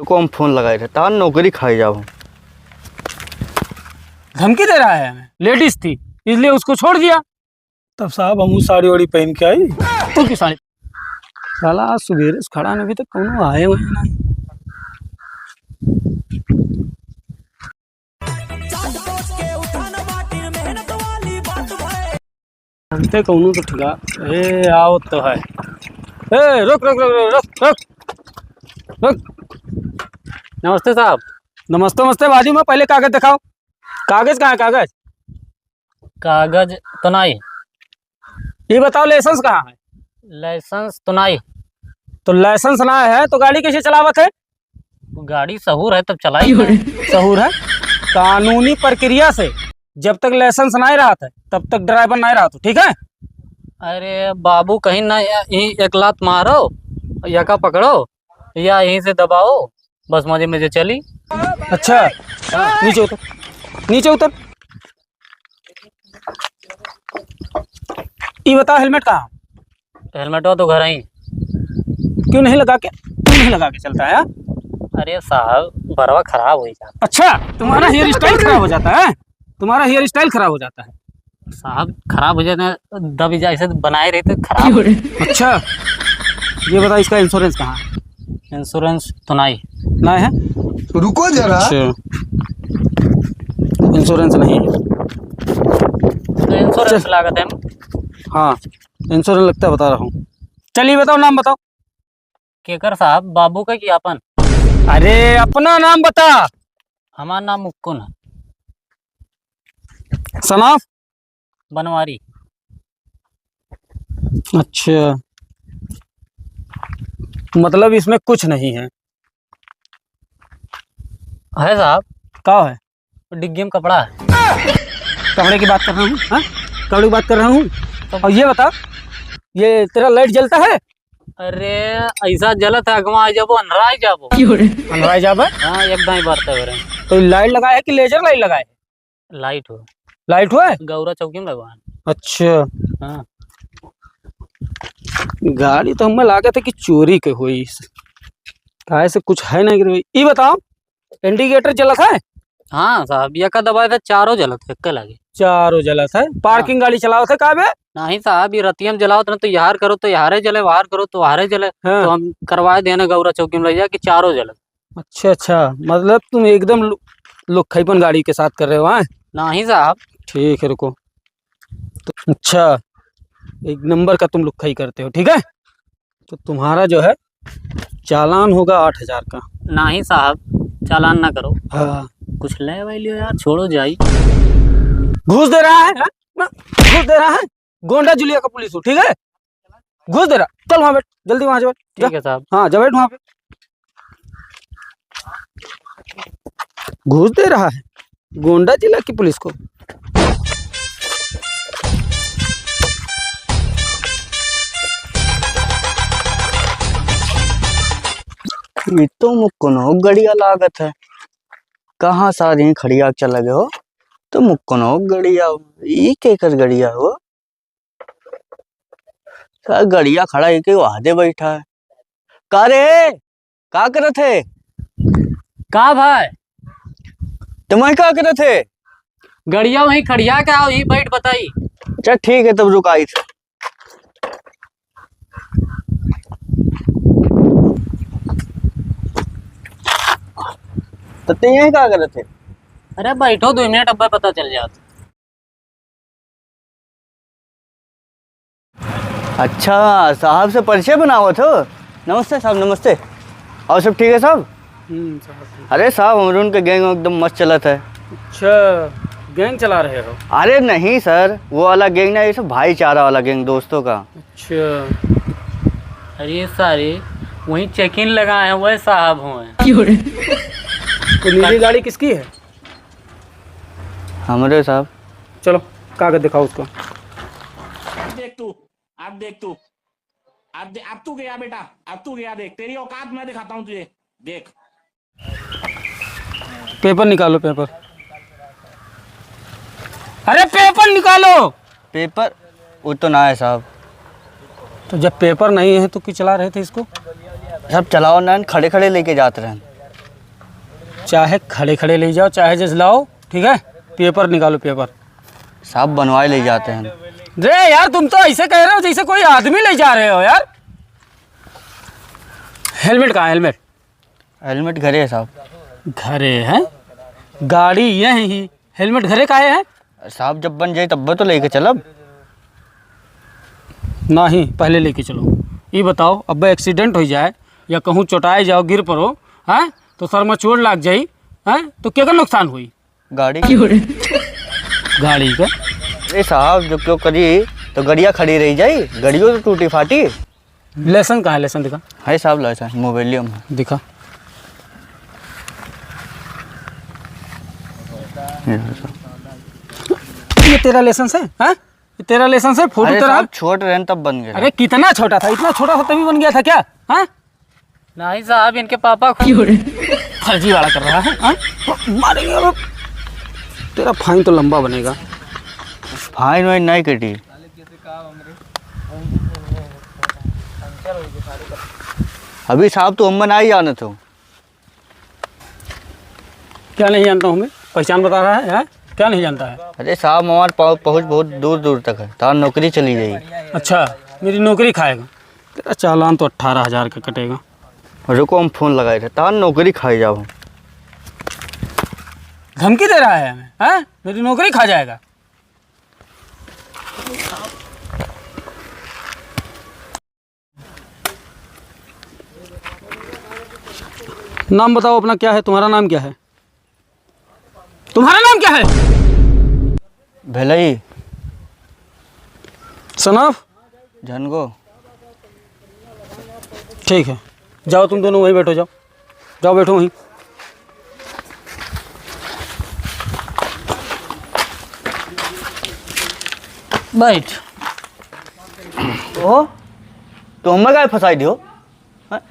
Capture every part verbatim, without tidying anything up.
को हम फोन लगाए रहे, तार नौकरी खाई जाओ। धमकी दे रहा है हमें। लेडीज थी, इसलिए उसको छोड़ दिया। तब साहब, हम साड़ी वाड़ी पहन के आई। तू की साड़ी? साला, आज सुबेरे से खड़ा न, अभी तक कौनो आए हुए ना। जानते कौनो तो ठिका-, ए, आओ तो है। ए, रुक, रुक, रुक, रुक, रुक, रुक। नमस्ते साहब। नमस्ते, नमस्ते, बाजू में पहले कागज दिखाओ। कागज कहाँ है, कागज? कागज तो नाई। ये बताओ, लाइसेंस कहाँ है? लाइसेंस तो नाई। तो लाइसेंस ना है तो गाड़ी कैसे चलावत है? गाड़ी सहूर है तब चलाई। सहूर है? कानूनी प्रक्रिया से जब तक लाइसेंस नाई रहत है तब तक ड्राइवर नाई रहत हो, ठीक है? अरे बाबू, कहीं ना या-, यहीं एक लात मारो, या का पकड़ो, या यहीं से दबाओ, बस मजे मजे चली। अच्छा, नीचे उतर, नीचे उतर। ई बताओ, हेलमेट कहाँ? हेलमेटवा तो घर ही। क्यों नहीं लगा के, क्यों नहीं लगा के चलता है, हाँ? अरे साहब, बरवा खराब हो जाता। अच्छा, तुम्हारा हेयर स्टाइल खराब हो जाता है, तुम्हारा हेयर स्टाइल खराब हो जाता है। साहब, खराब हो जाता है, दब जा, ऐसे बनाए रहे तो खराब हो जाता है। अच्छा, ये बताओ, इसका इंश्योरेंस कहाँ है? इंश्योरेंस तो नहीं। नहीं है? रुको जरा। अच्छा, इंश्योरेंस नहीं है। तो इंश्योरेंस चल। लागत है। हाँ, इंश्योरेंस लगता है, बता रहा हूँ। चलिए बताओ, नाम बताओ। केकर साहब, बाबू का कि आपन? अरे, अपना नाम बता। हमार नाम मुक्कुन है। Son of? बनवारी। अच्छा, मतलब इसमें कुछ नहीं है। है साहब। का है? डिग्गी में कपड़ा है। कपड़े की बात कर रहा हूँ, हाँ? कपड़े की बात कर रहा हूँ। तो और ये बता, ये तेरा लाइट जलता है? अरे, ऐसा जलत है, अगवा आ जाबो, अंधरा आ जाबो। अंधरा आ जाबो? हाँ, एकदम ही बरते हो रहे। तो लाइट लगाए है कि लेजर लाइट लगाए है? लाइट हो। लाइट हो है? गौरा चौकी में लगवा है। अच्छा। हाँ। गाड़ी तो हमें लागत है कि चोरी के होई, काहे से कुछ है नहीं कि ई बताओ, इंडिकेटर जलत है? हाँ साहब, ये का दबाए थे, चारों जलत है, के लगे। चारों जलत है? हाँ। पार्किंग गाड़ी चलावत है का बे? नहीं साहब, ये रतिया में जलावत ना, तो यहार करो तो यहारे जले, वहार करो तो वहारे जले। हाँ। तो हम करवाए देने गौरा चौकी में ले जाके चारों जलत। अच्छा, अच्छा, मतलब तुम एकदम लु-, लुक्खईपन गाड़ी के साथ कर रहे हो, हाँ? नहीं साहब। ठीक है, रुको। तो, अच्छा, एक नंबर का तुम लुक्खई करते हो, ठीक है? तो तुम्हारा जो है चालान होगा आठ हजार का। नहीं साहब, चालान ना करो। हाँ। कुछ ले भाई लियो यार, छोड़ो जाई। घूस दे रहा है, हाँ? घूस दे रहा है? गोंडा जुलिया का पुलिस हो, ठीक है? घूस दे रहा, चल वहाँ बैठ, जल्दी वहाँ से बैठ, जा। ठीक है साहब। हाँ, जा बैठ वहाँ पे। घूस दे रहा है गोंडा जिला की पुलिस को। ये तो मुक्कनो गड़िया लागत है। कहाँ सारी खड़िया के चला गए हो? तो मुक्कनो गड़िया, ई केकर गड़िया हो? साला गड़िया खड़ा है कि वहादे बैठा है। का रे? का करत है? का भाई? तुम्हें का करत है? गड़िया वहीं खड़िया के आओ, यहीं बैठ बताई। अच्छा ठीक है, तब रुकाई। तो ते यहीं का करत है? अरे बैठो दो मिनट, अब पता चल जात। अच्छा, साहब से परिचय बनावत हो? नमस्ते साहब, नमस्ते। और सब ठीक है साहब? हम्म, साहब ठीक। अरे साहब, हमरे उनके गैंग एकदम मस्त चलत है। अच्छा, गैंग चला रहे हो? अरे नहीं सर, वो वाला गैंग ना, ये सब भाईचारा वाला गैंग, दोस्तों का। अच्छा। अरे सारे, वहीं चेकिंग लगाए हैं, वही साहब हैं। क्यों रे? वो नीली गाड़ी किसकी है? हमरे साहब। चलो, कागज दिखाओ उसका। अब देख तू, अब देख तू, अब दे-, अब तू गया बेटा, अब तू गया, देख तेरी औकात मैं दिखाता हूँ तुझे, देख। पेपर निकालो, पेपर। अरे पेपर निकालो। पेपर वो तो ना है साहब। तो जब पेपर नहीं है तो क्यों चला रहे थे इसको? साहब चलाओ ना, खड़े खड़े लेके जात रहे। चाहे खड़े खड़े ले जाओ, चाहे जैसे लाओ, ठीक है? पेपर निकालो, पेपर। साहब, बनवाए ले जाते हैं। अरे यार, तुम तो ऐसे कह रहे हो जैसे कोई आदमी ले जा रहे हो यार। हेलमेट कहाँ है, हेलमेट? हेलमेट घरे है साहब। घरे है? गाड़ी यही, हेलमेट घरे काहे है? साहब, जब बन जाई तब तो लेके चलब। नहीं, पहले लेके चलो। ये बताओ, अब एक्सीडेंट हो जाए या कहूँ चोटाए जाओ, गिर पड़ो, हैं, तो सर में चोट लाग जाई, हैं, तो केकर नुकसान हुई? गाड़ी। गाड़ी का? अरे साहब, जो क्यों करी तो गड़िया खड़ी रह जाई, गड़ियों तो टूटी फाटी। लाइसेंस कहाँ है? लाइसेंस दिखा। है साहब, लाइसेंस मोबाइलियो में। दिखा। ये है साहब। ये तेरा लाइसेंस है, हाँ? ये तेरा लाइसेंस है? फोटो अरे तेरा? साहब, छोट रहन तब बन गया। अरे कितना छोटा था, इतना छोटा था तभी बन गया था क्या? हाँ? नहीं साहब, इनके पापा को फर्जीवाड़ा कर रहा है, हाँ? मारेंगे अब। तेरा फाइन तो लंबा बनेगा। फाइन वाइन नहीं कटी। अभी साहब तो अम्मा नहीं जानत हो। क्या नहीं जानता हूँ मैं? पहचान बता रहा है, हाँ? क्या नहीं जानता है? अरे साहब, हमार पहुँ-, पहुँच बहुत दूर दूर तक है, तार नौकरी चली जाई। अच्छा, मेरी नौकरी खाएगा? तेरा चालान तो अठारह हजार का कटेगा। रुको, हम फोन लगाए थे, तार नौकरी खाई जाओ। धमकी दे रहा है हमें, हाँ? मेरी नौकरी खा जाएगा। नाम बताओ अपना, क्या है, तुम्हारा नाम क्या है? तुम्हारा नाम क्या है? भेलई। Son of? झनगो। ठीक है, जाओ तुम दोनों वहीं बैठो, जाओ, जाओ बैठो वहीं। बैठ। ओ, तो हमें काहे फंसाई दियो? हैं?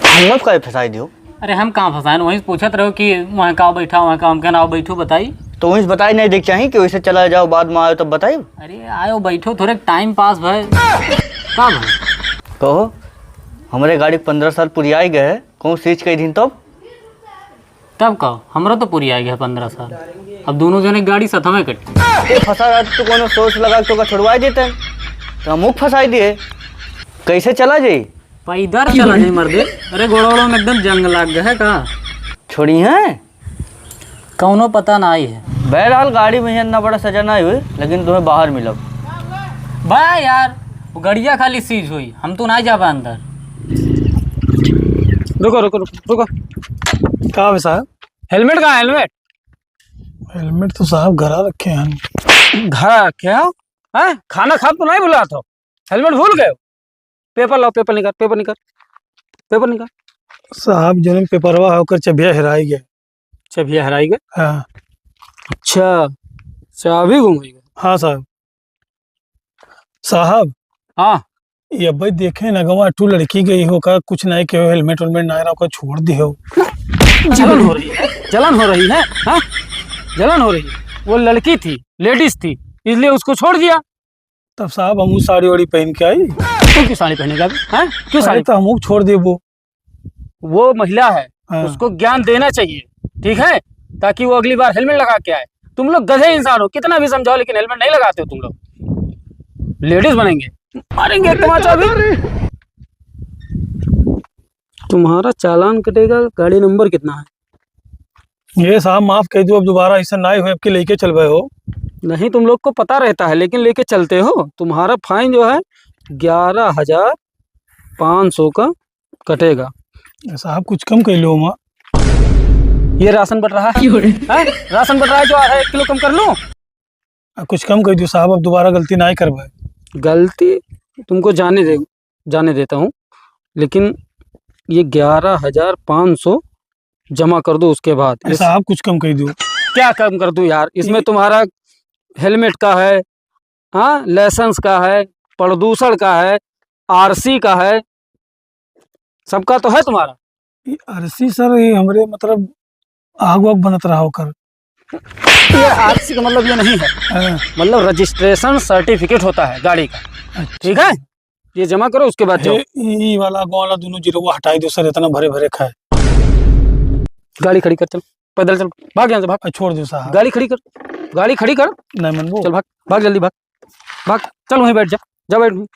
हमें काहे फंसाई दियो? अरे हम कहाँ फंसाए? वहीं से पूछत रहो कि वहाँ का बैठा, वहाँ का, हम कहना आओ बैठो बताई। तो वहीं से बताई नहीं देख चाही कि वैसे चला जाओ, बाद में आयो तब बताई। अरे आयो बैठो, थोड़े टाइम पास भय। का भय? कहो, हमरे गाड़ी के पन्द्रह साल पुरियाई गए, कहूँ सीज कई दिन तब? तब का, हमरा तो पूरी आ गया पन्द्रह साल। अब दोनों जने गाड़ी सथवे कटी। ते फंसा रहत तो कोनो सोर्स लगा के तोका छोड़वाई देते, तो हमहू के फंसाई दिए। कैसे चला जाई? पैदल चला जाई मर्दे। अरे गोड़वा में एकदम जंग लाग गया है का? छोड़ी है? कौनो पता ना आई है। बहरहाल गाड़ी में इतना बड़ा सजा ना हुई, लेकिन तुम्हें बाहर मिलब। बा यार, वो गड़िया खाली सीज हुई, हम तो ना जाबा अंदर। रुको, रुको, रुको, रुको। का बे साहब? हेलमेट कहाँ है, हेलमेट? हेलमेट तो साहब घरा रखे हैं। घरा रखे हो? हैं? खाना खाब तो नहीं भुलात हो? हेलमेट भूल गए हो? पेपर लाओ, पेपर निकाल, पेपर निकाल, पेपर निकाल। साहब, जौन पेपरवा है, ओकर चबिया हेराई गए। चबिया हेराई गए? हाँ। अच्छा, चाबी गुम हो गए? हाँ साहब। साहब। हाँ। ये भाई देखे ना, गवा टू लड़की गई हो का, कुछ नहीं कहो, हेलमेट वेलमेट ना रहा, छोड़ दियो। जलन हो रही है, जलन हो रही है, हाँ? जलन हो रही है। वो लड़की थी, लेडीज थी, इसलिए उसको छोड़ दिया। तब साहब, हम साड़ी वाड़ी पहन के आई। तू क्यों साड़ी पहनेगा अभी? हैं? क्यों अरे, साड़ी? तो हमहू छोड़ देबो। वो महिला है, हाँ। उसको ज्ञान देना चाहिए, ठीक है, ताकि वो अगली बार हेलमेट लगा के आए। तुम लोग गधे इंसान हो, कितना भी समझाओ, लेकिन हेलमेट नहीं लगाते हो तुम लोग। लेडीज बनेंगे, मारेंगे एक तमाचा अभी। तुम्हारा चालान कटेगा। गाड़ी नंबर कितना है? ये साहब, माफ कर दो, अब दोबारा ऐसा ना हो, अब के लेके चलबे हो। नहीं, तुम लोग को पता रहता है, लेकिन लेके चलते हो। तुम्हारा फाइन जो है, ग्यारह हजार पाँच सौ का कटेगा। साहब, कुछ कम कर लो माँ। ये राशन बट रहा है। हैं? राशन बट रहा है जो आ रहा है, एक किलो कम कर लूं? आ, कुछ कम कर दो साहब, अब दोबारा गलती ना ही करवाए। गलती तुमको जाने दे, जाने देता हूँ, लेकिन ये ग्यारह हजार पाँच सौ जमा कर दो, उसके बाद अरे इस साहब, कुछ कम कर दो। क्या कम कर दूं यार, इसमें ये तुम्हारा हेलमेट का है, हाँ, लाइसेंस का है, प्रदूषण का है, आरसी का है, सबका तो है तुम्हारा। ये आरसी सर, ये हमरे मतलब आग वाग बनत रहा होकर। ये आरसी का मतलब ये नहीं है, हाँ। मतलब रजिस्ट्रेशन सर्टिफिकेट होता है गाड़ी का, अच्छा। ठीक है, ये जमा करो, उसके बाद जाओ। हे, ई, ई वाला, गाँव वाला दोनों जीरो हटाई दो सर, इतना भरे भरे खाए। गाड़ी खड़ी कर, चल, पैदल चल, भाग यहाँ से, भाग। अ, छोड़ दो साहब। गाड़ी खड़ी कर, गाड़ी खड़ी कर। नहीं मनबो। चल भाग, भाग जल्दी भाग, भाग, चल वहीं बैठ जा, जा बैठ वहीं।